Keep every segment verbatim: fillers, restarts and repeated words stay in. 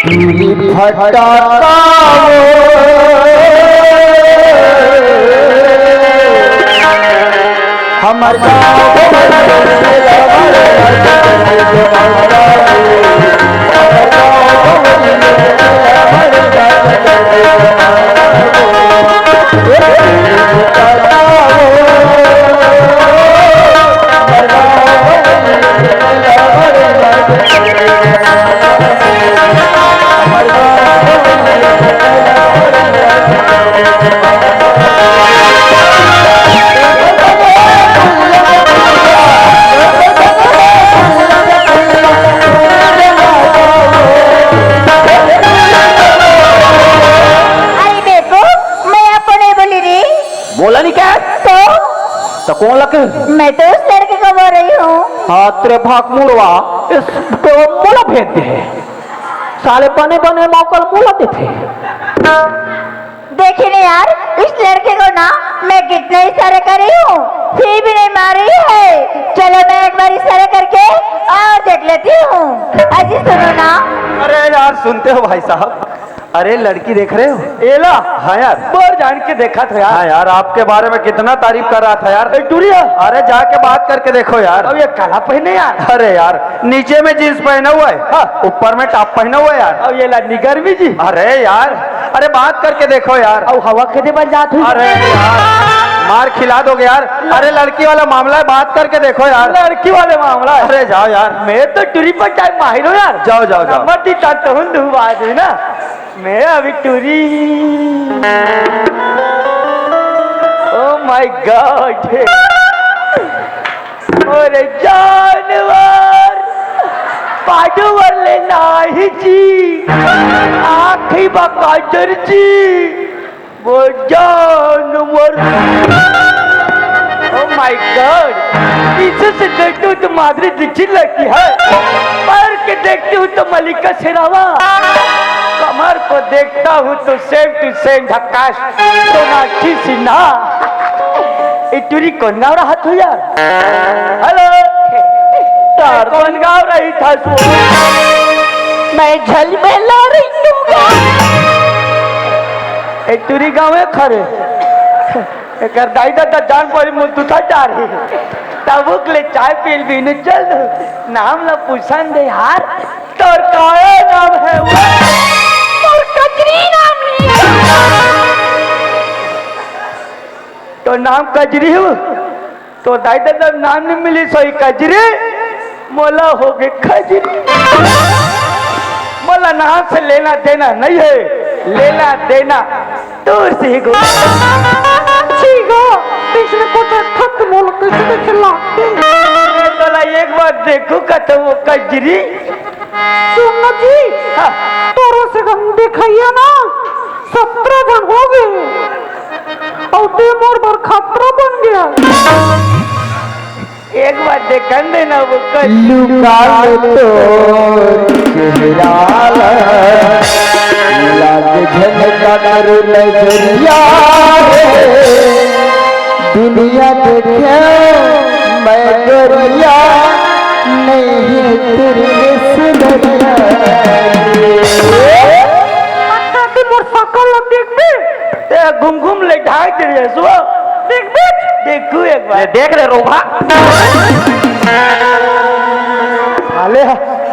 फटाका वो हमर गाँव अरे बेवकूफ, मैं आपको नहीं बोली री। बोला नहीं क्या? तो? तो कौन लगे? मैं तो उस लड़के को बोल रही हूँ। हाँ, तेरे भाग मुड़वा, इस तो मोला भेज दे। साले बने बने मौका मोला देथे। देखिए ना यार, इस लड़के को ना मैं कितने इशारे कर रही हूँ, फिर भी नहीं मार रही है। चलो मैं एक बार इशारे करके और देख लेती हूँ। अजी सुनो ना। अरे यार, सुनते हो भाई साहब? अरे लड़की देख रहे हो? एला। हाँ यार। बड़ जान के देखा था यार। हाँ यार, आपके बारे में कितना तारीफ कर रहा था यार। ए, टुरिया। अरे जाके बात करके देखो यार। अब ये काला पहने यार। अरे यार, नीचे में जींस पहना हुआ है, हाँ। ऊपर में टॉप पहना हुआ है यार। अब ये ला निगर भी जी। अरे यार, अरे बात करके देखो यार। अब हवा कदे बन जात हुई? अरे यार, मार खिला दोगे यार। अरे लड़की वाला मामला है, बात करके देखो यार। लड़की वाले मामला है। अरे जाओ यार। मैं तो टुरी पर टाइम माहिर हूँ यार। जाओ, जाओ, जाओ। नंबर दी ता तो हूँ दू बात है ना। मैं अभी टुरी। Oh my God। अरे जानवर, पाडू वर ले नाही जी, आखी बकाजर जी, वो जानवर। Oh my God, पीछे से देखती हूँ तो माधुरी दीक्षित लगती है, पैर के देखती हूँ तो मल्लिका शेरावत, कमर को देखता हूँ तो same to same झक्कास सोनाक्षी सिन्हा। ए टुरी कौन गाँव रहा तू यार? हेलो, तार कौन गाँव रही था तू? मैं झलमेला रही हूँ। ए टुरी गाँव है खरे। एकर दाई ददा जान पड़ी मुल तू था जा रही। तब ले चाय पील बीने चल दू। नाम ला पूछन दे यार। तोर काहे नाम है वो? तोर कजरी नाम है। तो नाम कजरी हो? तो दाई ददा नाम नहीं मिली सोई कजरी, मोला हो गए खजरी। मोला नाम से लेना देना नहीं है, लेना देना दूर से ही गो। ठीक हो, इसने कुछ खत्म हो कैसे खिला? तोला एक बार देखो कत वो कजरी। सुन ना जी, हाँ। तोरो से हम दिखाइए ना, सत्रह जन हो गए। और ते मोर बर खतरा बन गया। एक बार देखन देना वो कजरी। लुका लो तो चेहरा ला, लाग झलका करो नजरिया रे। दुनिया देखे मैं गोरिया, नहीं तेरे सुंदरिया। अच्छा, तू मोर सकल ला देखबे? ते घूम घूम ले ढाक दे रे सुआ। देखबे? देखू एक बार। ये देख ले रोबा। साले,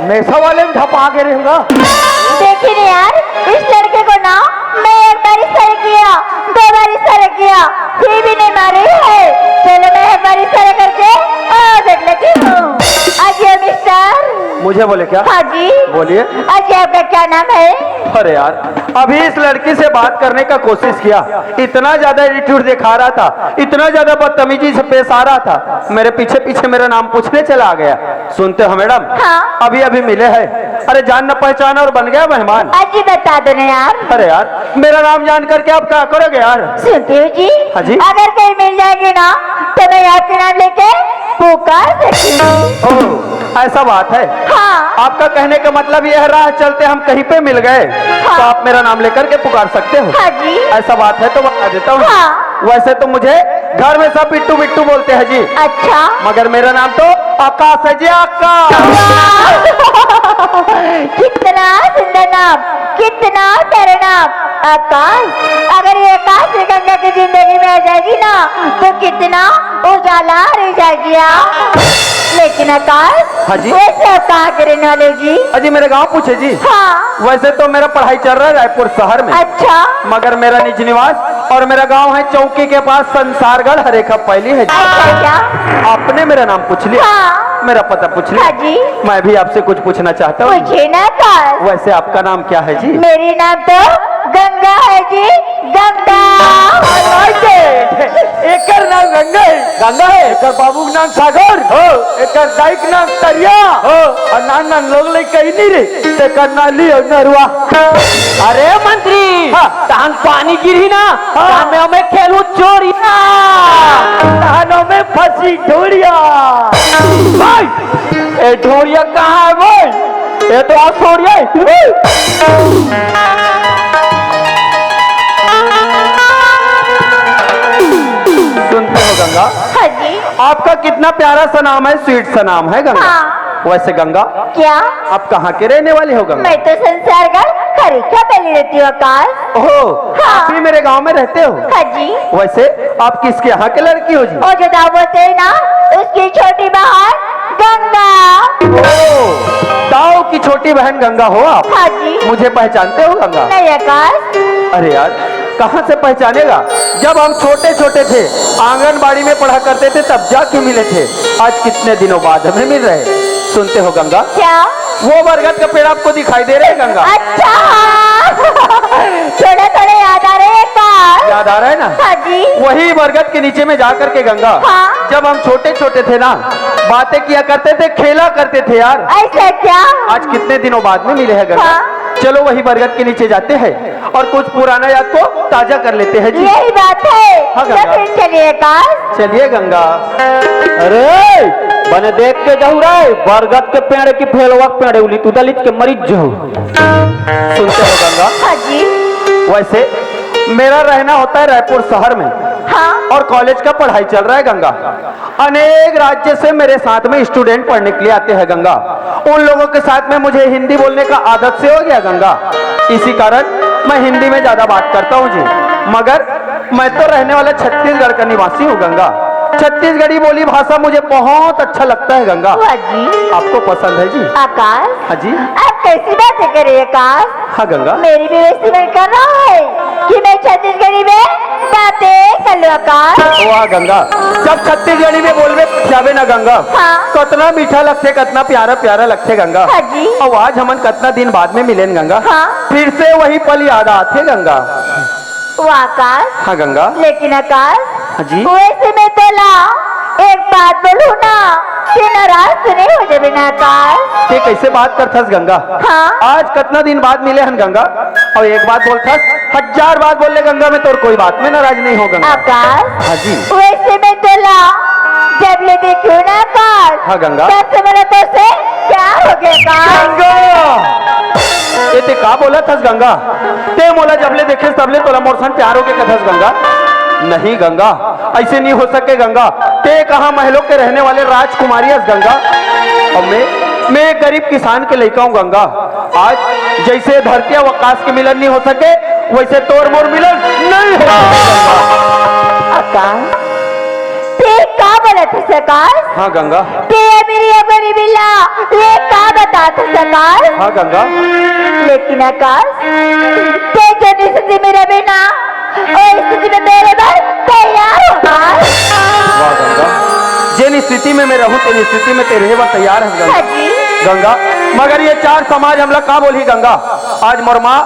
मेसा वाले में धपा के रहूंगा। देखिए ना यार, इस लड़के को ना मैं एक बार इशारा किया, दो बार इशारा किया, फिर भी नहीं मार रही है। चलो मैं एक बार इशारा करके और देख लेती हूँ। अजय मिस्टर। मुझे बोले क्या? हाँ जी। बोलिए। अजय, आपका क्या नाम है? अरे यार, अभी इस लड़की से बात करने का कोशिश किया, इतना ज्यादा एटीट्यूड दिखा रहा था, इतना ज्यादा बदतमीजी से पेश आ रहा था, मेरे पीछे पीछे मेरा नाम पूछने चला गया। सुनते हो मैडम? हाँ। अभी अभी मिले हैं, अरे जान न पहचान और बन गया मेहमान। अजी बता दो ना यार। अरे यार, मेरा नाम जान करके आप क्या करोगे यार? सुनते हो जी? हाँ जी। अगर कहीं मिल जाएंगे ना तो मैं आपके नाम लेके पुकार सकती हूँ। ओह, ऐसा बात है। हाँ। आपका कहने का मतलब यह है, राह चलते हम कहीं पे मिल गए हाँ। तो आप मेरा नाम लेकर के पुकार सकते हो। हाँ जी। ऐसा बात है तो बता देता हूँ। हाँ। वैसे तो मुझे घर में सब बिट्टू बिट्टू बोलते हैं जी। अच्छा। मगर मेरा नाम तो आकाश है जी, आकाश। वाह। कितना सुंदर नाम। कितना तैरना। आकाश, अगर ये आकाश गंगा की जिंदगी में आ जाएगी ना, तो कितना उजाला रह जाएगी आप। लेकिन आकाश, हाँ जी। वैसे आप कहाँ के रहने वाले हो जी? अजी, मेरा गांव पूछे जी। हाँ। वैसे तो मेरा पढ़ाई चल रहा है रायपुर शहर में। अच्छा। मगर मेरा निज निवास और मेरा गांव है चौकी के पास संसारगढ़ हरेखा पैली है जी। अच्छा, क्या? आपने मेरा नाम पूछ लिया, हाँ। मेरा पता पूछ लिया। हाँ जी। मैं भी आपसे कुछ पूछना चाहता हूँ। पूछिए ना आकाश। वैसे आपका नाम क्या है जी? मेरी नाम तो गंगा है जी, गंगा। I like it। एकर नाम गंगा है। गंगा है। एकर बाबू के नाम सागर। हो। एकर दाई के नाम तरिया। हो। और नान नान लोग ले कहीं नहीं रे। तेकर नाली और नरुआ। अरे मंत्री, हाँ। तहन पानी गिरही ना, हाँ। तहन में हमें खेलू चोरिया। तहन में फंसी ढोरिया। भाई, ए ढोरिया कहाँ है भाई? ये तो असोरिया है। सुनते हो गंगा? हाँ जी। आपका कितना प्यारा सा नाम है, स्वीट सा नाम है गंगा। हाँ। वैसे गंगा, क्या? आप कहाँ के रहने वाले हो गंगा? मैं तो संसारगढ़ हरेखा पैली रहती हूँ आकाश। ओहो, हाँ। आप ही मेरे गांव में रहते हो? हाँ जी। वैसे आप किसके यहाँ के लड़की हो जी? वो जो दाऊ बोलते हैं ना, उसकी छोटी बहन गंगा। ओ, दाऊ की छोटी बहन गंगा हो आप? हाँ जी। मुझे पहचानते हो गंगा? नहीं आकाश। अरे यार, कहाँ से पहचानेगा? जब हम छोटे छोटे थे, आंगनबाड़ी में पढ़ा करते थे, तब जाके मिले थे। आज कितने दिनों बाद हमें मिल रहे। सुनते हो गंगा? क्या? वो बरगद का पेड़ आपको दिखाई दे रहे हैं गंगा? अच्छा, हाँ। थोड़े थोड़े याद आ रहे हैं आकाश। याद आ रहा है ना? हाँ जी। वही बरगद के नीचे में जा करके गंगा, हाँ। जब हम छोटे छोटे थे ना, बातें किया करते थे, खेला करते थे यार। ऐसा क्या? आज कितने दिनों बाद में मिले हैं गंगा। हाँ। चलो वही बरगद के नीचे जाते हैं और कुछ पुराना याद को ताजा कर लेते हैं जी। यही बात है। हाँ, तो गंगा। फिर चलिए आकाश। चलिए गंगा। अरे, बने देख के जाहू रे, बरगद के पेड़ की फेलवा के पेड़ उली तू दलित के मरीज जाहू। सुनते हो गंगा? हाँ जी। वैसे मेरा रहना होता है रायपुर शहर में। हाँ। और कॉलेज का पढ़ाई चल रहा है गंगा। अनेक राज्य से मेरे साथ में स्टूडेंट पढ़ने के लिए आते हैं गंगा। उन लोगों के साथ में मुझे हिंदी बोलने का आदत से हो गया गंगा, इसी कारण मैं हिंदी में ज्यादा बात करता हूँ जी। मगर मैं तो रहने वाला छत्तीसगढ़ का निवासी हूँ गंगा। छत्तीसगढ़ी बोली भाषा मुझे बहुत अच्छा लगता है गंगा। वाह जी। आपको पसंद है जी? आकाश। हाँ जी। आप कैसी बातें कर रहे हैं आकाश? हाँ गंगा। मेरी भी वैसी मन कर रहा है कि मैं छत्तीसगढ़ी में बातें कर लूं आकाश। वाह गंगा, जब छत्तीसगढ़ी में बोलबे जाबे ना गंगा, हाँ। कतना मीठा लगथे, कतना प्यारा प्यारा लगथे गंगा। हाँ जी। अउ आज हमन कतना दिन बाद में मिलेन गंगा, हाँ। फिर से वही पल याद आथे गंगा। वाह आकाश। हाँ गंगा। लेकिन आकाश, हाँ जी। वैसे मैं तोला एक बात बोलूं ना, ते नाराज तो नहीं हो जाबे ना आकाश? ते कैसे बात करथस गंगा? हाँ। आज कतना दिन बाद मिले हन गंगा, अउ एक बात बोलथस, हजार बात बोल ले गंगा, मैं तोर कोई बात में नाराज नहीं हो गंगा। आकाश। हाँ जी। वैसे मैं तोला जब ले देखूं ना आकाश, हाँ गंगा। तब से मेरा तोर से प्यार हो गया आकाश। गंगा! ये ते का बोलत हस गंगा? ते मोला जब ले देखेस तब ले तोला मोर संग प्यार हो के कथस गंगा? नहीं गंगा, ऐसे नहीं हो सके गंगा। ते कहाँ महलों के रहने वाले राजकुमारी हस गंगा? अउ मैं, मैं एक गरीब किसान के लइका हूँ गंगा। आज जैसे धरती अउ आकाश के मिलन नहीं हो सके, वैसे तोर मोर मिलन नहीं हो सके। आकाश, ते का बोलत हस आकाश? हाँ गंगा। ते मेरी अबरी बिल्ला, ये का बतात हस आकाश? हाँ गंगा। लेकिन आकाश, ते जो स्थिति में रहे ना, ओ स्थिति में मेरे बर तैयार हो आकाश। वाह गंगा, जेन स्थिति में मैं रहूं, तेन स्थिति में ते रहे बर तैयार हस गंगा। हाँ जी। गंगा, मगर ये चार समाज हमला का बोलही गंगा? आज मोर माँ,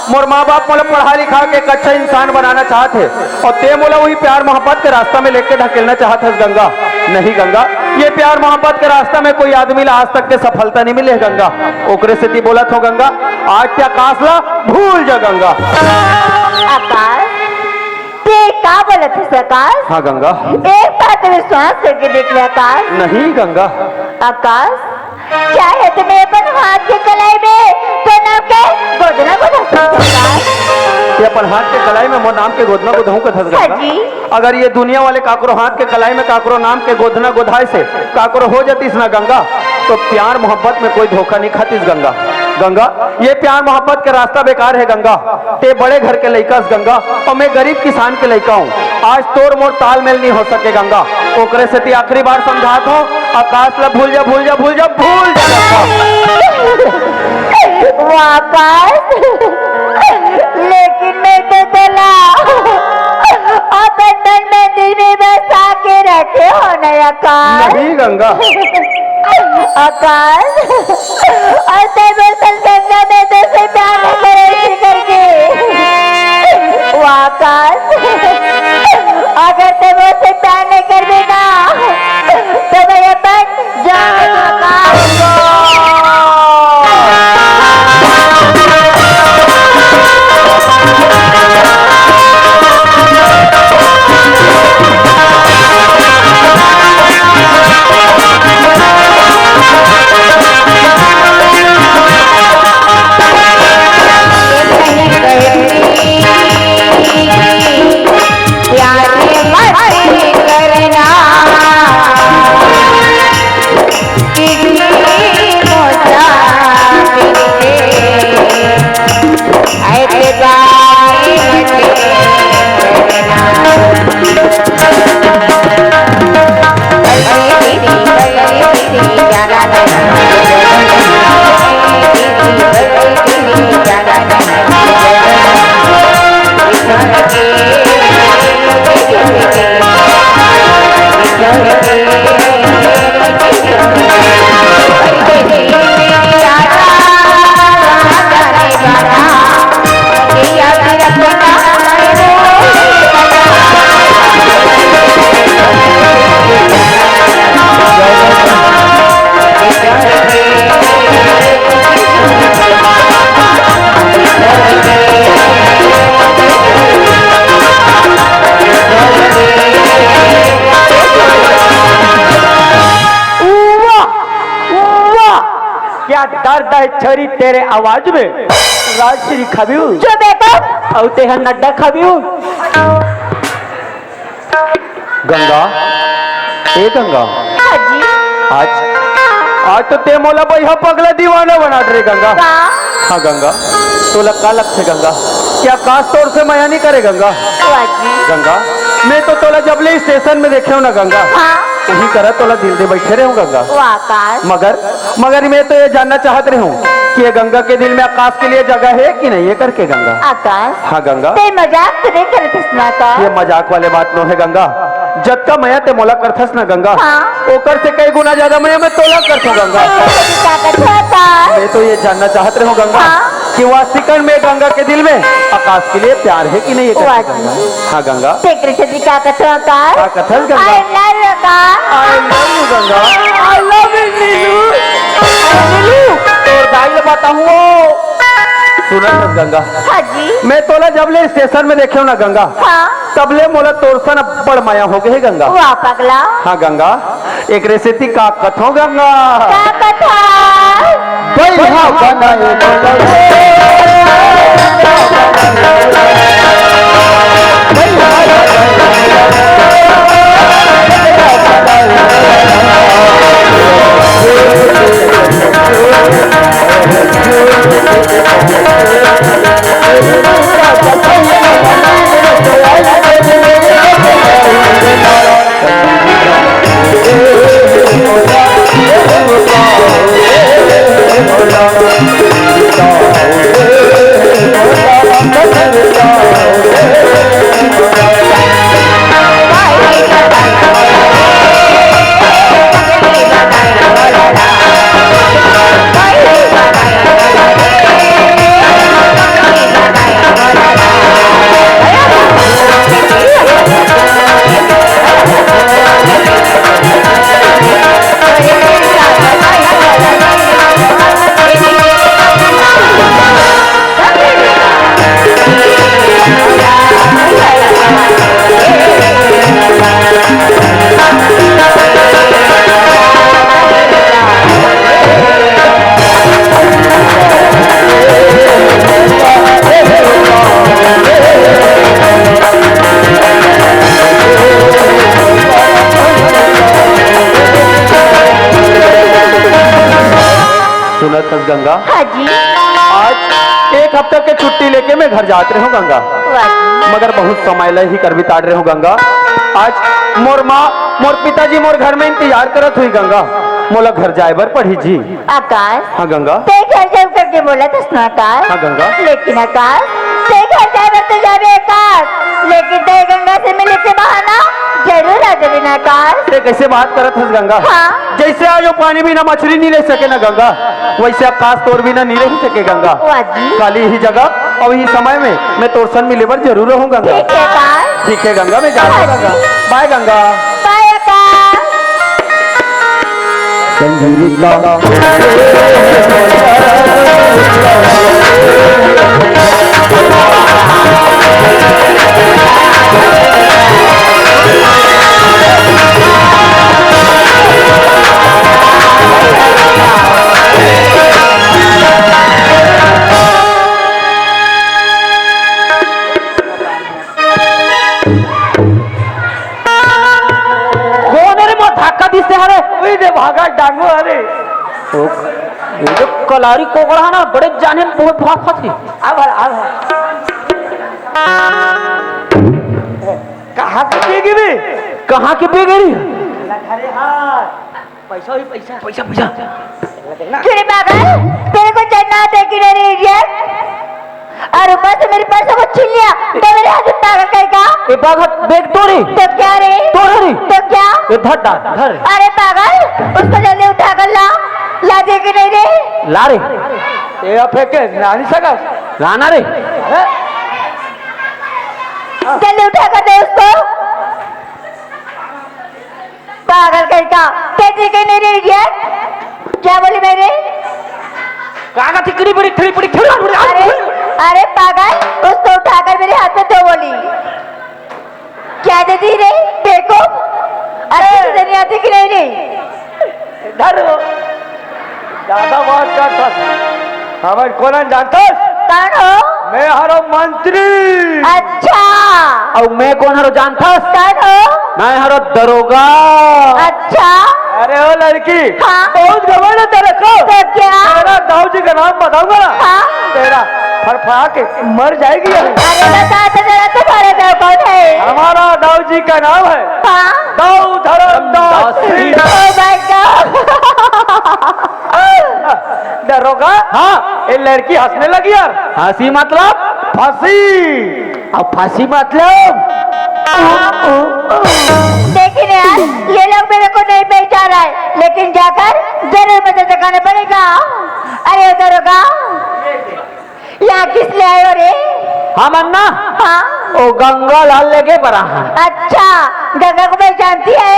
मोर माँ बाप मोला पढ़ा लिखा के एक अच्छा इंसान बनाना चाहत हे, अउ ते मोला वही प्यार मोहब्बत के रास्ता में लेके ढकेलना चाहत हस गंगा। नहीं गंगा, ये प्यार मोहब्बत के रास्ता में कोई आदमी ला आज तक के सफलता नहीं मिले हे गंगा। ओकरे सेती बोलत हो गंगा, आज ते आकाश ला भूल जा गंगा। आकाश, ते का बोलत हस आकाश? हाँ गंगा। एक बात विश्वास करके देख ले आकाश। नहीं गंगा। आकाश, चाहे तो मैं अपन हाथ के कलाई में तोर नाम के गोदना गोदहूं आकाश। ते अपन हाथ के कलाई में मोर नाम के गोदना गोदहूं कथस हाँ गंगा। जी। अगर ये दुनिया वाले काकरो हाथ के कलाई में काकरो नाम के गोदना गोदाय से काकरो हो जातिस ना गंगा, तो प्यार मोहब्बत में कोई धोखा नहीं खातिस गंगा। गंगा, ये प्यार मोहब्बत के रास्ता बेकार हे गंगा। ते बड़े घर के लइका हस गंगा, अउ मैं गरीब किसान के लइका हूँ। आज तोर मोर तालमेल नहीं हो सके गंगा। ओकरे सेती आखिरी बार समझात हूँ, आकाश ला भूल जा, भूल जा, भूल जा, भूल जा गंगा। वो आकाश, लेकिन मैं तो तोला अपन मन मंदिर में बसा के रखे हो ना आकाश। नहीं गंगा। आकाश, अउ ते बोल गंगा, मैं तोसे प्यार नहीं करे ऐसे करके। वो आकाश, अगर ते मोसे प्यार नहीं करबे ना, तो मैं अपन जान वाह, वाह, क्या दर्द है छोरी तेरे आवाज में। राजश्री खाबियो। चुप बेटा। अउ तेहा नड्डा खाबियो। गंगा, ए गंगा। हाँ जी। आज, आज तो ते मोला बइहा पगला दीवाना बना डरे गंगा। का? हाँ गंगा, तोला का लगथे गंगा? क्या आकाश तोर से मया नहीं करे गंगा? वाह जी। गंगा, मैं तो तोला जब ले स्टेशन में देखे हूँ ना गंगा, हाँ। वही करा तोला दिल दे बैठे रहे हूँ गंगा। वाह आकाश। मगर, मगर मैं तो ये जानना चाहत रहे हूँ कि ये गंगा के दिल में आकाश के लिए जगह है कि नहीं है करके गंगा। आकाश। हाँ गंगा। ते मजाक तो नहीं करत हस ना का? ये मजाक वाले बात नो है गंगा। जतका मया ते मोला करथस ना गंगा, हाँ। ओकर से कई गुना ज्यादा मया मैं तोला करथों गंगा। हाँ, तो का करथों आकाश? मैं तो ये जानना चाहत रहे हूँ गंगा, हाँ। कि वास्तविकन में गंगा के दिल में आकाश के लिए प्यार है कि नहीं है करके वाह। गंगा। हाँ गंगा। तेकरे से भी का कथों आकाश? का कथस Ganga? I love you Akash. I love you Ganga. I love you नीलू। नीलू, तोर दाई ल बताहूँ। सुना ना गंगा। हाँ जी। मैं तोला जब ले स्टेशन में देखे हूँ ना गंगा, हाँ। तब ले मोला तोर सन अब्बड़ मया हो गए हे गंगा। वाह पगला। हाँ गंगा। एकरे सेती का कथों गंगा? का कथों? बइहा बनाए सुनत हस गंगा? हाँ जी। आज एक हफ्ता के छुट्टी लेके मैं घर जात रहे हूँ गंगा। वाह। मगर बहुत समय ले ही कर बिताड़ रहे हूँ गंगा। आज मोर माँ, मोर पिताजी मोर घर में इंतजार करत हुई गंगा, मोला घर जाए बर पड़ी जी। आकाश। हाँ गंगा। ते घर जाऊ करके बोला था ना आकाश। हाँ गंगा। लेकिन आकाश, ते घर जाए बर तो जाबे आकाश, लेकिन ते गंगा से मिले के बहाना जरूर आ जाबे ना आकाश। ते कैसे बात करत हस गंगा? हाँ। जैसे आज वो पानी बिना मछली नहीं रह सके ना गंगा, वैसे आकाश तोर बिना नहीं रह सके गंगा। वाह जी। खाली यही जगह और यही समय में मैं तोर सन मिले बर जरूर रहूँ गंगा। ठीक है आकाश। ठीक है गंगा, मैं जा रहा हूँ गंगा। बाय गंगा। बाय आकाश। कोन रे मोर धक्का दिस ते हरे? उही दे भागा डांगो हरे। ओ, ये जो कलारी कोकड़ा है ना, बड़े जाने में बहुत भाफत है। अब हर, अब हर। कहाँ के बेगी भी? कहाँ के बेगी रे? अरे हाँ। पैसा ही पैसा। पैसा, पैसा। क्यों रे पागल? तेरे को चढ़ना आता है कि नहीं रे idiot? और ऊपर से मेरे पैसों को छीन लिया, तो मेरे हाथ में पागल कहीं का? ए बाघ, बैग तो रे। तो क्या रे? तो रे। तो क्या? ए धर डाल, धर। अरे पागल, उसको जल्दी उठा कर ला, ला दे कि नहीं रे? ला रे। ए अब फेंके, नानी सका। लाना रे। जल्दी उठा कर दे उसको। पागल कहीं का, तेरी कहीं नहीं रे idiot। क्या बोली मैंने? काका ठिकरी बड़ी ठिकरी बड़ी ठिकरी बड़ी। अरे, अरे पागल, उसको उठाकर मेरे हाथ में दो बोली। क्या दे दी रे? देखो, अच्छे से नहीं आती कि नहीं रे? इधर हो। ज्यादा बात करता। हमर कोन जानतस? कौन हो? मैं हरो मंत्री। अच्छा। अउ मैं कोन हरो जानतस? कौन हो? मैं हरो दरोगा। अच्छा। अरे ओ लड़की, हाँ। बहुत घमंड है तेरे को। तो क्या? तेरा दाऊ जी का नाम बताऊंगा ना। हाँ। तेरा फड़फड़ा के मर जाएगी अभी। अरे बता तो जरा, तुम्हारे दाऊ कौन है? हमारा दाऊ जी का नाम है हाँ। दाऊ Dharmdas Singh. Oh my God। दरोगा, हाँ। ये लड़की हंसने लगी यार। हंसी मतलब? फांसी। अब फांसी मतलब? देखिए ना यार, ये लोग मेरे को नहीं पहचान रहा है, लेकिन जाकर जरूर मुझे दिखाना पड़ेगा। अरे दरोगा, यहाँ किस ले आए हो रे? हम अन्ना? हाँ। ओ गंगा लाल लेके बरा है। अच्छा, गंगा को पहचानती है?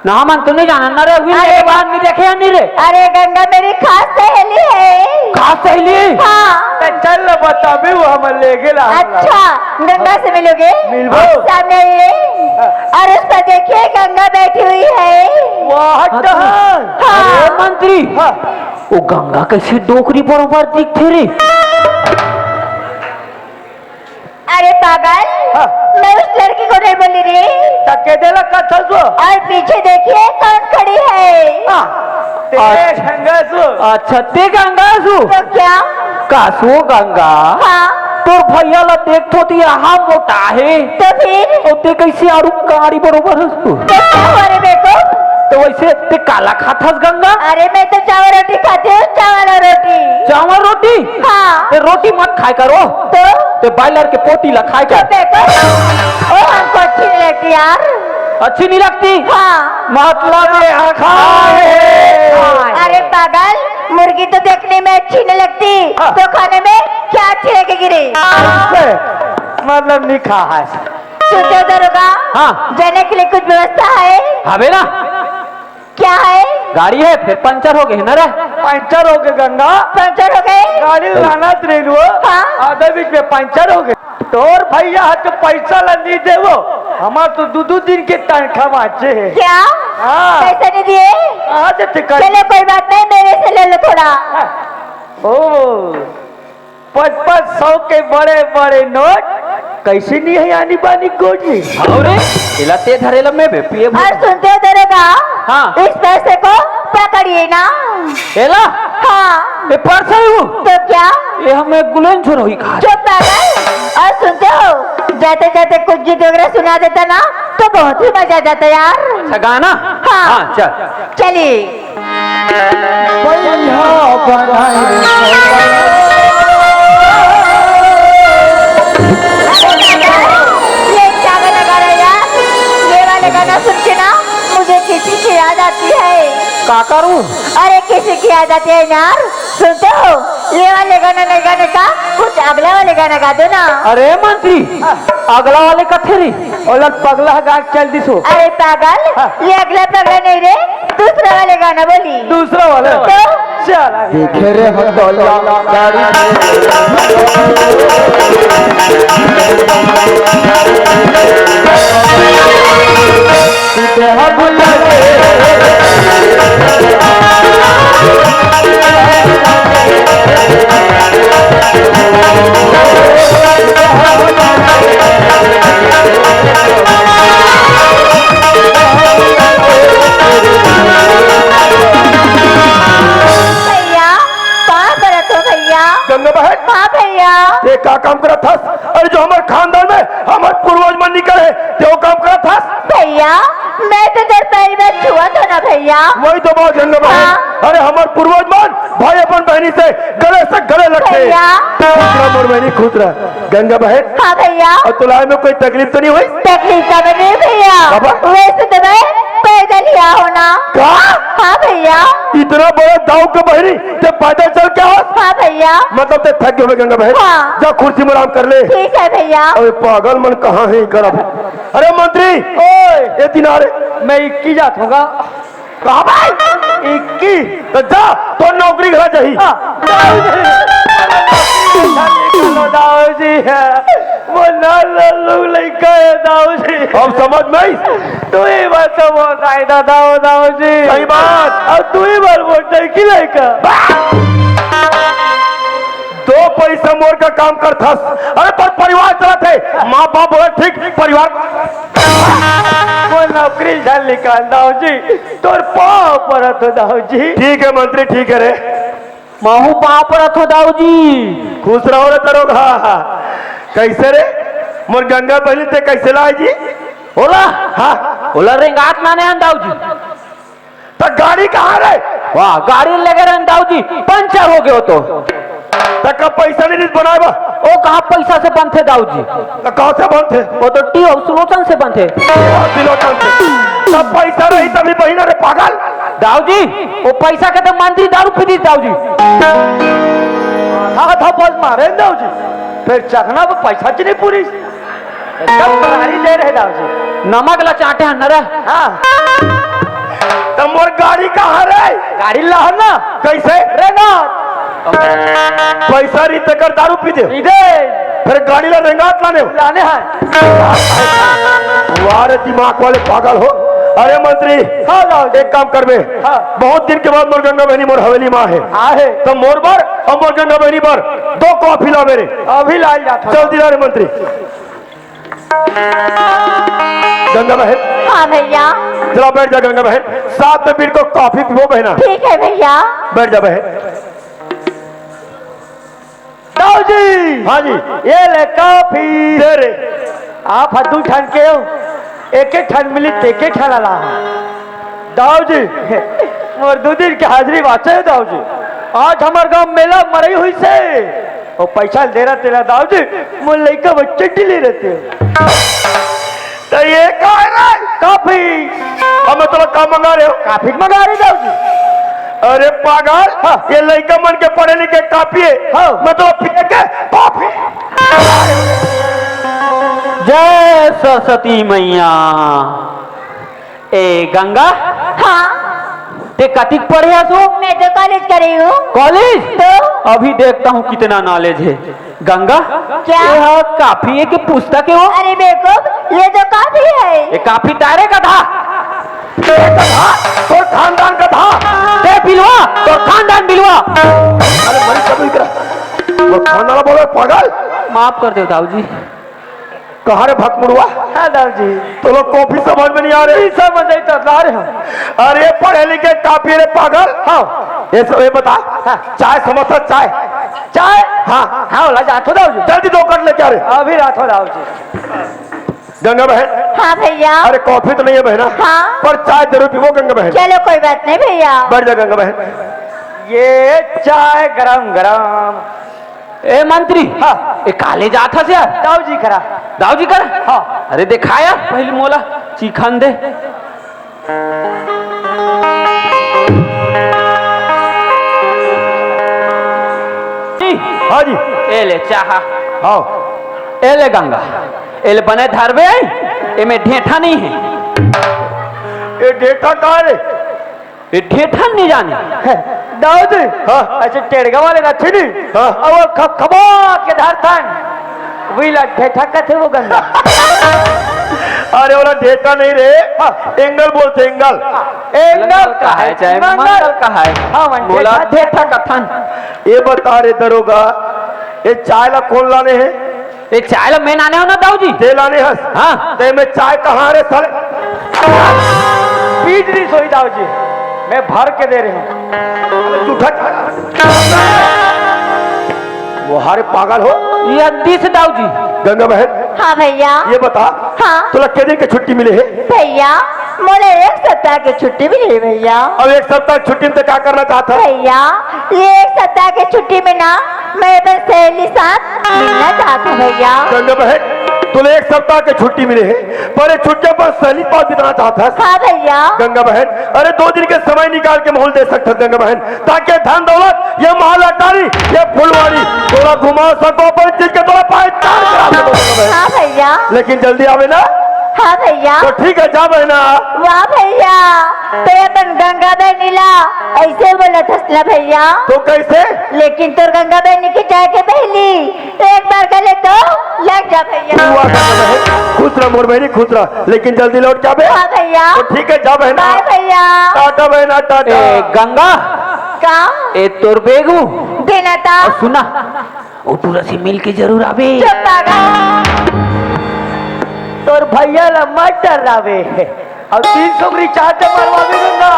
ना, हमन तो नहीं जानन ना रे, अभी अरे। मेरे बाद में देखे या नहीं रे? अरे गंगा मेरी खास सहेली है। खास सहेली? हाँ। तो चल ना बता भी वो हमन लेके ला। अच्छा, गंगा से मिलोगे? मिलबो। सामने आइए। हाँ। और उस पर देखिए गंगा बैठी हुई है। वाह, हाँ, तो हाँ। हाँ। अरे मंत्री, हाँ। वो गंगा कैसे डोकरी बरोबर दिखथे रे? अरे पागल, हाँ। मैं उस लड़की को नहीं बोली रे। त के देला कथस वो? और पीछे देखिए कौन खड़ी है। हाँ। ते अच्छा। गंगा सु। अच्छा, ते गंगा सु। तो क्या? का सु गंगा? हाँ। तोर भैया ला देखथों त यहाँ मोटा हे। तो फिर? अउ ते कैसे आड़ू काड़ी बरोबर हस तू? तो क्या हुआ रे बेवकूफ? तो वैसे ते काला खाथस गंगा? अरे मैं तो चावल रोटी खाती हूँ, चावल और रोटी। चावल रोटी? हाँ। ते रोटी मत खाए करो। तो? ते बॉयलर के पोटी ला खाए कर। तो बेवकूफ, वो हमको अच्छी नहीं लगती यार। अच्छी नहीं लगती? हाँ। मतलब ये आखा है। अरे पागल, मुर्गी तो देखने में अच्छी नहीं लगती, हाँ। तो खाने में क्या अच्छी लगेगी रे? ऐसे, मतलब नहीं खा है। सुनते हो दरोगा? हाँ। जाने के लिए कुछ व्यवस्था है? हवे ना। क्या है? गाड़ी है, फिर पंचर हो गए ना रे। पंचर हो गए गंगा। पंचर हो गए? गाड़ी लाना ट्रेन वो। हाँ। आधे बीच में पंचर हो गए। तोर भैया ह तो पैसा ला नहीं देवो, हमार तो दू दू दिन के तनखा बांचे है। क्या? हाँ। पैसा नहीं दिए? कहाँ से टिकट? चलो कोई बात नहीं, मेरे से ले लो थोड़ा। ओ, पाँच पाँच सौ के बड़े बड़े नोट, कैसे नहीं है आनी बानी गोट में? अरे, इला ते धरे ला मैं बे पिए भूत। और सुनते हो दरोगा? हाँ। इस पैसे को पकड़िए ना। एला? हाँ। ए, परछाई हूँ। तो क्या? ये हमें गुलेन छोर होई कहा। चुप पागल। और सुनते हो, जाते जाते कुछ गीत वगैरह सुना देता ना, तो बहुत ही मजा आ जाता यार। अच्छा, गाना? हाँ। हाँ, चल। चलिए। भैया बनाए। ये क्या गाना गा रहा है यार? ये वाले गाना सुन के ना मुझे किसी की याद आती है। का करूं? अरे, किसी की याद आती है यार। सुनते हो, ये वाले गाना नहीं गाने का, कुछ अगला वाले गाना गा दो ना। अरे मंत्री, अगला वाले कथे री? ओला पगला गा के चल दिस हो। अरे पागल, हाँ। ये अगला पगला नहीं रे, दूसरा वाले गाना बोली। दूसरा वाला? तो? चल आगे। देखे रे हम डोला गाड़ी। भैया, पाँव परत हो भैया। गंगा बहन। हाँ भैया। ये का काम करत हस? अरे जो हमर खानदान में हमर पूर्वज मन निकले हे, ते वो काम करत हस? भैया, मैं तो तेरे पैर में छुआ था ना भैया। वही तो बात गंगा बहन। हाँ। अरे हमर पूर्वज मन भाई अपन बहनी से गले से गले लगथे। भैया। खुश रह मोर बहनी, खुश रह। गंगा बहन। हाँ भैया। और तुलाए में कोई तकलीफ तो नहीं हुई? तकलीफ तो नहीं भैया। बाबा। वैसे तो मैं पैदल ही आ हो ना। का? हाँ भैया। इतना बड़ा दाऊ के बहनी, ते पैदल चल के आ? हाँ भैया। मतलब ते थक गए होबे गंगा बहन। हाँ। जा कुर्सी में आराम कर ले। ठीक है भैया। अरे पागल मन कहाँ हे इकर अब? अरे मंत्री, ओए। ये दिन आ रे। मैं इक्की जात होगा। कहाँ भाई? इक्की। तो जा, तो नौकरी घला जाही। हाँ। दाऊ जी। दाऊ जी है। वो ना लल्लू लइका है दाऊ जी। अब समझ में आई? तू ही बात तो बहुत आई दाऊ, दाऊ जी। सही बात। अब तू ही बार मोटरसाइकिल लइका। दो पैसा मोर का काम करथस, अरे पर परिवार चलत हे। माँ बाप बोला ठीक, परिवार। वो नौकरी झन निकाल दाऊ जी, तोर पाँव परत हो दाऊ जी। ठीक है मंत्री, ठीक है रे। महू पाँव परत हो दाऊ जी। खुश रहो रे दरोगा। कैसे रे मोर गंगा बहनी, ते कैसे लाए जी? ओला? हाँ। ओला रेंगात लाने हन दाऊ जी। त गाड़ी कहाँ रे? वाह, गाड़ी लेगे रहेन दाऊ जी, पंचर हो गयो तो। त का पैसा नहीं दिस बनाए बा? ओ कहाँ पैसा से बनथे दाऊ जी? त कहाँ से बनथे? वो तो टी अउ सुलोचन से बनथे। हाँ, सुलोचन से। त पैसा रही तभी बहिना रे पागल। दाऊ जी, वो पैसा के तो मंत्री दारू पी दिस दाऊ जी। हाँ, था बस मारे दाऊ जी। फिर चखना पे पैसा च नहीं पूरी। एकदम गाड़ी दे रहे दाऊ जी। नमक ला चाटे हन न रे। हाँ। त मोर गाड़ी कहाँ रे? गाड़ी ला हन ना। कैसे? रेंगात। पैसा रही तेकर दारू पी दे। पी दे। फिर गाड़ी ला रेंगात लाने हो? लाने हैं। वाह रे दिमाग वाले पागल हो। अरे मंत्री, हाँ दाऊ जी। एक काम करबे। हाँ। बहुत दिन के बाद मोर गंगा बहनी मोर हवेली में आहे। आहे। त मोर बर अउ मोर गंगा बहनी बर दो कॉफी लाबे रे। अभी लाल जात हूँ। जल्दी ला रे मंत्री। गंगा बहन। हाँ भैया। चला बैठ जा गंगा बहन, साथ में मिलकर कॉफी पीबो बहना। ठीक है भैया। बैठ जा बहन। दाऊ जी। हाँ जी। ये ले कॉफी। दे रे। आप ह दू ठन के हो, एक एक ठन मिली, ते के ठन ला। दाऊ जी, मोर दू दिन के हाजिरी बाचे हे दाऊ जी। आज हमर गांव मेला मरई होइस हे। वो पैसा दे रहा तेला दाऊ जी, मोर लइका बच्चे के लिए रहते हो। तो ये का है रे? कॉफी। अब मैं तोला का मंगा रहे हो? कॉफी मंगा रहे दाऊ जी। अरे पागल, हाँ। ये लइका मन के पढ़े लिखे कॉपी है। हाँ। मैं तोला पिए के कॉफी। जय सरस्वती मैया। ए गंगा, हाँ। ते कतिक पढ़े हस ओ? मैं तो कॉलेज करे हूँ। कॉलेज? तो? अभी देखता हूँ कितना नॉलेज है। गंगा, क्या? ये हा कॉफी है कि पुस्तक है वो? अरे बेवकूफ, ये तो कॉफी है। ये कॉफी तारे का था। तेरे का था, तोर खानदान का था। ते बिलवा, तोर खानदान बिलवा। अरे मरी कभी इधर। वो खानदान बोले पागल। माफ कर दो दाऊ जी। कहाँ रे भकमुड़वा? हाँ दाऊ जी। तो लोग कॉफी समझ में नहीं आ रहे। ई समझ नहीं तो ला रहे हम। अरे पढ़े लिखे काफी रे पागल। हाँ। ये सब ये बता। हाँ। चाय समोसा चाय। चाय? हाँ। हाँ, ला जा, थो दाऊ जी। जल्दी दो कट लेके आ रे। अभी रात हो दाऊ जी। गंगा बहन। हाँ भैया। अरे कॉफी तो नहीं है बहना। हाँ। पर चाय जरूर पीबो गंगा बहन। चलो कोई बात नहीं भैया। बैठ जा गंगा बहन। ये चाय गरम गरम। ए मंत्री, हाँ। ए काले जात हस यार? दाऊ जी करा। दाऊ जी करा? हाँ। अरे देखा यार, पहले मोला चीखन दे। हाँ जी। ए ले चाहा। हाँ। ए ले गंगा। ए ले बने धरबे, एमे ढेठा नहीं है। ए ढेठा का रे? ये ढेठन नहीं जाने। दाऊ जी। हाँ। ऐसे टेड़गा वाले रथे नहीं। हाँ। और वो खप-, खपा के धरथन। वही ला ढेठा कथे वो गंगा। अरे वाला ढेठा नहीं रे। हाँ। एंगल बोलते एंगल। एंगल का है, चाहे मंगल। मंगल का है। हाँ, मन बोला ढेठा। ढेठा कथन। ये बता रे दरोगा, ये चाय ला कौन लाने हैं? ए, चाय ला मैं लाने हो ना दाऊ जी। ते लाने हस? हाँ। ते में चाय कहाँ रे साले? बीज नहीं सोई दाऊ जी, मैं भर के दे रहे हूँ। झूठा। वो हारे पागल हो। ये दिस दाऊ जी। गंगा बहन। हाँ भैया। ये बता। हाँ। तोला के दिन के छुट्टी मिले है? भैया, मोला एक सप्ताह के छुट्टी मिले भैया। अब एक सप्ताह के छुट्टी में तो क्या करना चाहता है? भैया, ये एक सप्ताह के छुट्टी में ना मैं अपन सहेली साथ मिलना चाहत हूँ भैया। गंगा बहन, तोला एक सप्ताह के छुट्टी मिले है, पर ये छुट्टी अपन सहेली पास बिताना चाहत हस? हाँ भैया। गंगा बहन, अरे दो दिन के समय निकाल के मोला दे सकत हस गंगा बहन, ताकि धन दौलत, ये महल अटारी, ये फुलवारी, तोला घुमा सको, अपन चीज के तोला पहचान करा सको गंगा बहन। हाँ भैया। लेकिन जल्दी आवे ना। हाँ भैया। तो ठीक है, जा बहना। वाह भैया, ते अपन गंगा बहनी ला ऐसे बोलत हस ना भैया। तो कैसे? लेकिन तोर गंगा बहनी के जाए के पहली एक बार गले तो लग जा भैया। तू आ जा बहन, खुश रह मोर बहनी, खुश रह, लेकिन जल्दी लौट के आबे। हाँ भैया। तो ठीक है, जा बहना। बाय भैया। टाटा बहना, टाटा। ए, गंगा। का? ए, तोर बेगू। देना था। और सुना, ओ टूरा से मिल के जरूर आबे। चुप पागल। तोर भैया ला मत डरावे। अब तीन सौ के रिचार्ज मरवावे गंगा।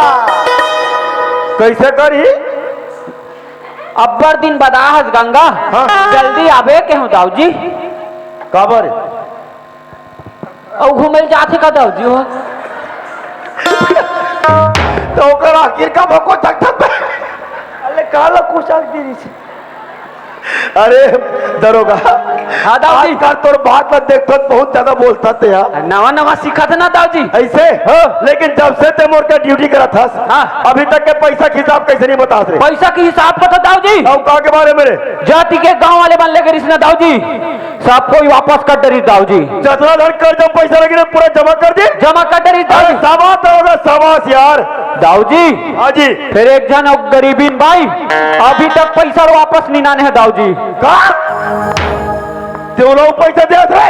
कैसे करी? अब्बड़ दिन बदा हस गंगा। हाँ। जल्दी आबे के हूँ दाऊ जी। काबर? अउ घूमे ल जाथे का दाऊ जी हो? तो ओकर आखिर का भको चकचक। अरे काला कुछ आख दी। अरे दरोगा, हाँ, दाऊ जी। आजकल तोर बात ला देखत बहुत ज्यादा बोलत हस यार। नवा नवा सीखत हस ना दाऊ जी। ऐसे? हाँ। लेकिन जब से ते मोर के ड्यूटी करत हस, हाँ। अभी तक के पैसा के हिसाब कैसे नहीं बतास रे? पैसा के हिसाब बता दाऊ जी। अउ का के बारे में रे? जाति के गांव वाले मन लेके रिस ना दाऊ जी, सब कोई वापस कर डरिस दाऊ जी। जतना धन कर्जा पैसा लगे रे पूरा जमा कर दे। जमा कर डरिस दाऊ अरे जी। शाबाश दरोगा, शाबाश यार। दाऊ जी। हाँ जी। फिर एक झन अउ गरीबीन बाई अभी तक पैसा वापस नहीं लाने हे दाऊ जी। का? तेला पैसा देत रे?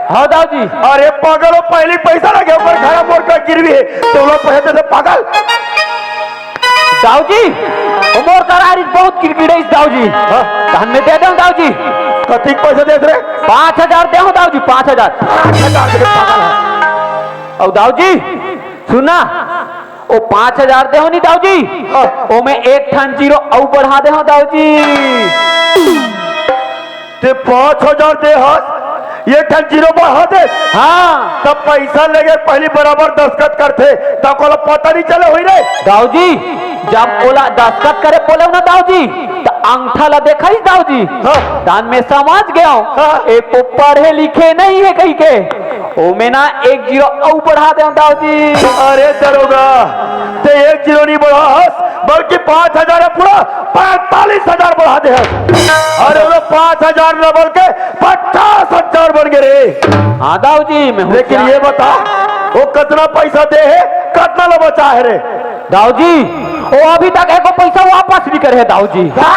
हाँ दाऊ जी। अरे पागल हो, पहली पैसा लगे ऊपर घर मोर का गिरवी हे, तेला पैसा देत पागल। दाऊ जी, ओ मोर करा रिस बहुत किरकिरइस दाऊ जी। हाँ। तहन में दे देहूं दाऊ जी। कतिक पैसा देत रे? पाँच हजार देहूं दाऊ जी, पाँच हजार। पाँच हजार दे पागल हे। अउ दाऊ जी, सुना, ओ पाँच हजार देहूं नी दाऊ जी, हाँ। ओमे एक ठन जीरो अउ बढ़ा देहूं दाऊ जी। ते पाँच हजार दे हस, एक ठन जीरो बढ़ा दे। हाँ। तब पैसा लेके पहली बराबर दस्तखत करथे, तब कोला पता नहीं चले होई रे। दाऊ जी, जब ओला दस्तखत करे बोले ना दाऊ जी, त अंगठा ला देखाइस दाऊ जी। हाँ। तहन में समझ गेंव, हाँ। ए तो पढ़े लिखे नहीं हे कहिके। ओमे ना एक जीरो अउ बढ़ा देंव दाऊ जी। अरे दरोगा, ते एक जीरो नहीं बढ़ा हस, बल्कि पाँच हजार हे पूरा पैंतालीस हजार बढ़ा दे हस। अरे वो पाँच हजार न बोल के पचास हजार बन गे रे। हाँ दाऊ जी, मैं लेकिन होशियार। ये बता, वो कतना पैसा दे हे, कतना ला बचा हे रे? दाऊ जी, वो अभी तक एको पैसा वापस नहीं करे हे दाऊ जी। का?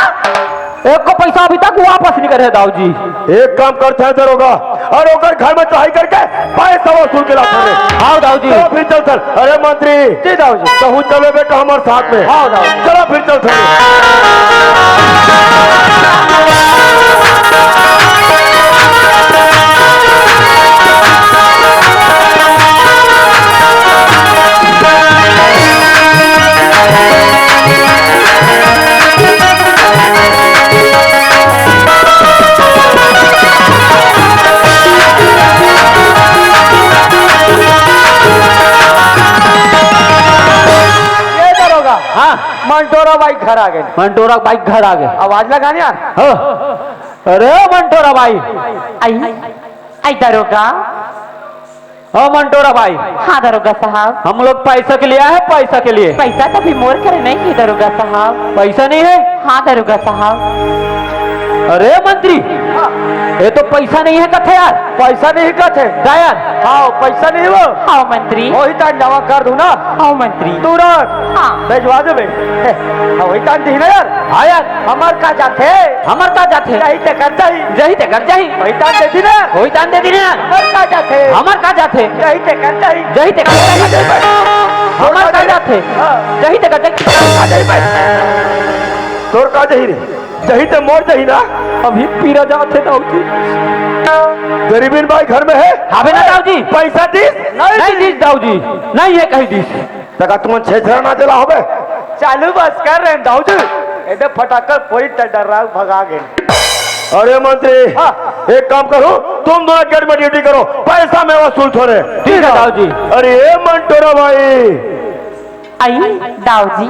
एको पैसा अभी तक वापस नहीं करे हे दाऊ जी। एक काम करते हैं दरोगा, अउ ओकर घर में चढ़ाई करके पैसा वसूल के लाते हैं। हाँ दाऊ जी। चलो फिर चल चल। अरे मंत्री। जी दाऊ जी। कहूँ चलो बेटा हमारे साथ में। हाँ दाऊ जी। चलो फिर चल चल। आ गे। मंटोरा बाई घर आ गे। आवाज लगा ना यार। हो। अरे मंटोरा बाई। आई, आई दरोगा। हो मंटोरा बाई। हाँ दरोगा साहब। हम लोग पैसा के लिए आए हैं, पैसा के लिए। पैसा तो अभी मोर करा नहीं है दरोगा साहब। पैसा नहीं है? हाँ दरोगा साहब। अरे मंत्री, ये तो पैसा नहीं है कथे यार। पैसा नहीं कथे? गा यार। हाँ, पैसा नहीं हो। हाँ मंत्री। वही तान जमा कर दूं ना। हाँ मंत्री। तुरंत। हाँ। भेजवा देबे। हे, हाँ, वही तान दी ना यार। हाँ यार। हमर का जाथे? हमर का जाथे? जही ते कर जाही। जही ते कर जाही। वही तान दे दी ना। वही तान दे दी ना। हमर का जाथे? हमर का जाथे? जही ते कर जाही। जही ते कर जाही। हमर का जाथे? हाँ। जही ते कर जाही। तोर का जाही रे? जही ते मोर जाही ना। अभी पीरा जाथे दाऊ जी। गरीबिन बाई घर में है? हावे ना दाऊ जी। पैसा दिस? नहीं दिस दाऊ जी। नहीं है कहीं दिस। तका तुमन छेछरा ना चला होबे। चालू बस कर रहे हैं दाऊ जी। एदे फटाकर कोई त डर्रा भगा गे। अरे मंत्री, हाँ। एक काम करो, तुम दोनों गेट में ड्यूटी करो, पैसा मैं वसूल थोड़े। ठीक है दाऊ जी। अरे ए मंटोरा बाई। आई दाऊ जी।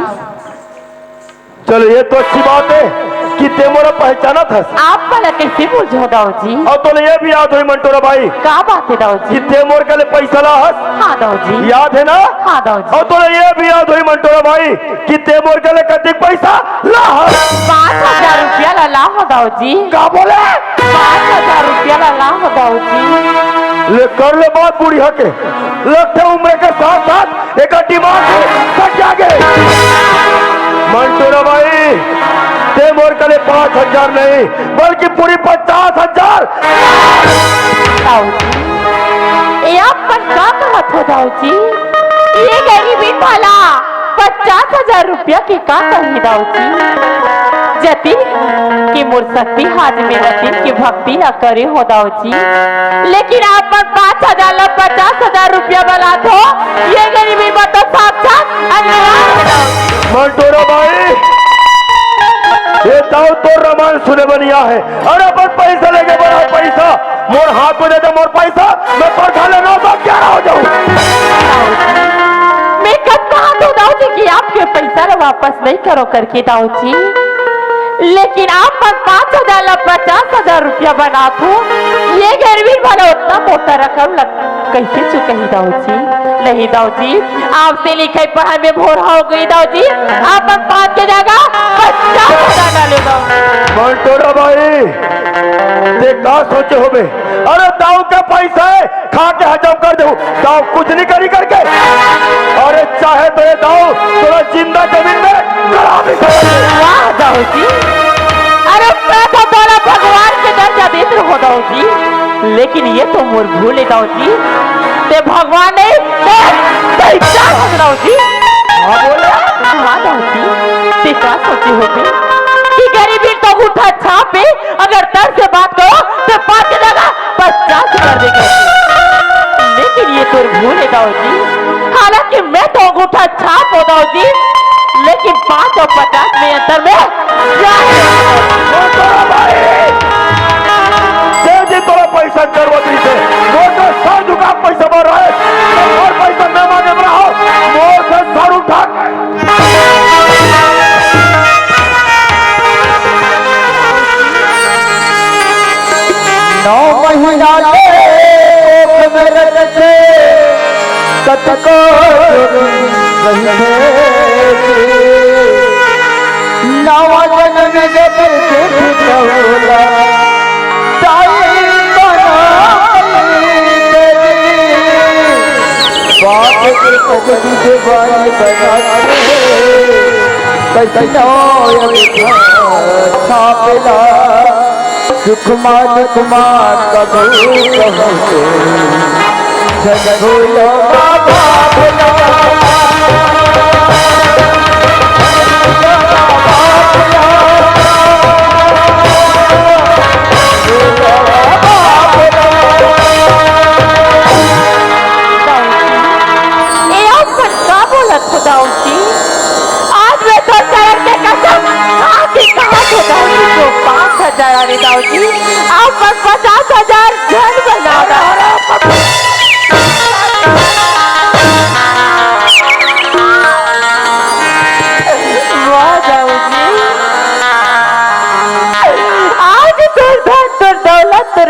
चलो, ये तो अच्छी बात है कि ते मोला पहचानत हस। आप मोला कैसे बोलत हो दाऊ जी? अउ तोला ये भी याद होही मंटोरा बाई। का बात है दाऊ जी? कि ते मोर कने पैसा ला हस। हाँ दाऊ जी। याद है ना? हाँ दाऊ जी। अउ तोला ये भी याद होही मंटोरा बाई कि ते मोर कने कतिक पैसा ला हस। पाँच हजार रुपया ला ला हो दाऊ जी। का बोले? पाँच हजार रुपया ला ला हो दाऊ जी। ले कर ले बात बुढ़िया के। लगथे उम्र के साथ साथ एकर दिमाग भी फट जागे। मंटोरा बाई, ते मोर कने पाँच हजार नहीं, बल्कि पूरी पचास हजार। दाऊ जी, ये अपन का कहत हो दाऊ जी? ये गरीबिन भला पचास हजार रुपया के का कही दाऊ जी? जतिन कि मोर शक्ति हाथ में रतिन की भक्ति ला करे हो दाऊ जी। लेकिन आप मन पाँच हजार ला पचास हजार रुपया बनात हो, ये गरीबी में तो साक्षात अन्याय है। मंटोरा बाई, ये दाऊ तो रामायण सुने बनिया है। अरे अपन पैसा लेके बड़ा पैसा, मोर हाथ में दे दे मोर पैसा, मैं परघा ले नौ सौ ग्यारह हो जाऊं। मैं कब कहा तो दाऊ जी कि आपके पैसा ला वापस नहीं करो करके दाऊ जी। लेकिन आप मन पाँच हजार ला पचास हजार रुपया बनात हो, ये गरीबिन भला उतना मोटा रकम लग, कैसे चुकाही दाऊ जी? नहीं दाऊ जी, आपसे लिखाई पढ़ाई में भोर हो गई दाऊ जी। आप मन पाँच के जगह पचास हजार डाले दाऊ जी। मंटोरा बाई, ते का सोचे होबे? अरे दाऊ के पैसा है, खा के हजम कर देहूं, दाऊ कुछ नहीं करी करके। अरे चाहे तो ये दाऊ तोला जिंदा जमीन में गड़ा भी कर दे। वाह दाऊ जी, अरे मैं तो तोला भगवान के दर्जा देत रहो दाऊ जी, लेकिन ये तो मोर भूल है दाऊ जी, ते भगवान नहीं, ते शैतान हो दाऊ जी। हाँ बोले। हाँ दाऊ जी, ते का सोचे होबे कि गरीबिन तो अंगूठा छाप है, अगर तन से बात करो तो पाँच के जगह पचास कर देंगे। लेकिन ये तोर भूल है दाऊ जी, हालांकि मैं तो अंगूठा छाप हो दाऊ जी, लेकिन पाँच और पचास में अंतर में क्या है? ओ तोरा भाई, दे दे तोरा पैसा जरूरत नहीं थे, वो तो सर झुका पैसा मार रहा है, और पैसा मैं मांगे बड़ा हो, वो से सर उठा नौ महीना के कोख में रख के कतको जोगी सही भेजी। नवा जन्म के फिर से खिलौना ताई बनाई देवी। बाप के पगड़ी दीवानी बना के कैसनो अवतार छापेला। सुखमा दुखमा कबू कहूँ जन भूलो बाबा भला। ए, अउ का बोलत हो दाऊ जी? आज मैं तो चरण के कसम खा के कहा तो दाऊ जी को पाँच हजार आने दाऊ जी, आप पर पचास हजार जन बना रहा। वाह दाऊ जी,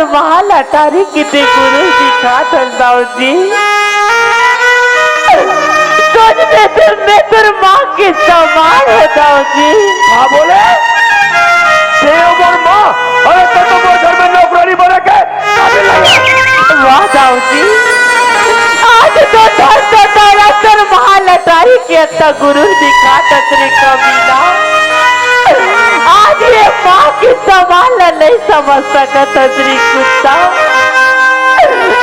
महालटारी के ते गुरु दिखात हस दाऊ जी। सोच में ते मैं तोर माँ के समान हो दाऊ जी। हाँ बोले, ते मोर माँ, अरे ते तो मोर घर में नौकरानी बने के काबिल नहीं है। वाह दाऊ जी, आज तो धन तो दौलत तोर महालटारी के त गुरु दिखात हस रे कमीना। आज ये माँ के समान ला नहीं समझ सकत हस रे कुत्ता।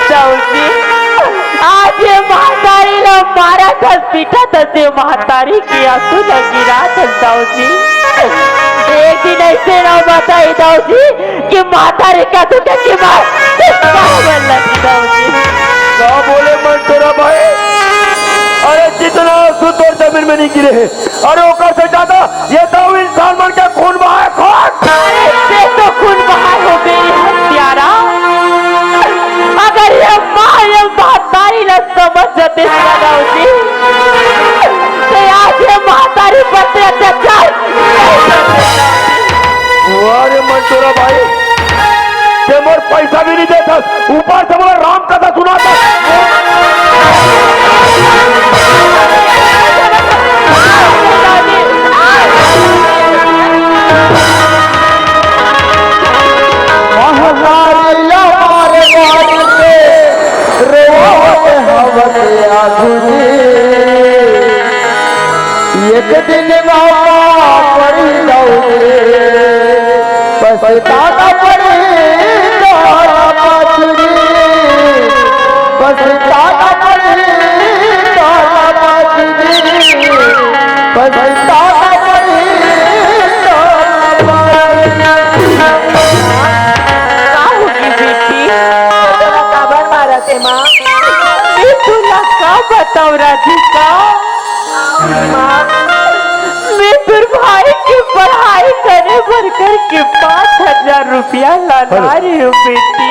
दाऊ जी, आज ये महतारी ला मारत हस, पीटत हस, ये महतारी के आंसू ला गिरात हस दाऊ जी। एक दिन ऐसे ना बताई दाऊ जी कि महतारी का तू के मार, काबर लगी दाऊ जी। का बोले मंटोरा भाई? अरे जितना आंसू तोर जमीन में नहीं गिरे हे, अरे ओकर से ज्यादा ये दाऊ इंसान मन के खून बहाए, खून। अरे ते तो खून बहाए हो बे हत्यारा। अगर ये माँ ये महतारी ला समझ जाते दाऊ जी, ते आज ये महतारी पर ते अत्याचार नहीं करते। अरे मंटोरा भाई, ते मोर पैसा भी नहीं देथस, ऊपर से मोला राम कथा सुनाथस। महतारी ला मारे मारे के रोवत हवत आगू जी। एक दिन मौका पड़ी दाऊ जी, पछताना पड़ी तोरा पाछू जी, पछताना पड़ी तोरा पाछू जी, पछताना पड़ी तोरा पाछू जी। का होगे बेटी? काबर मारत हे माँ? मैं तोला का बताऊं राधिका? माँ, मैं तोर भाई के पढ़ाई करे बर करके पाँच हजार रुपया ला लाए हूँ बेटी।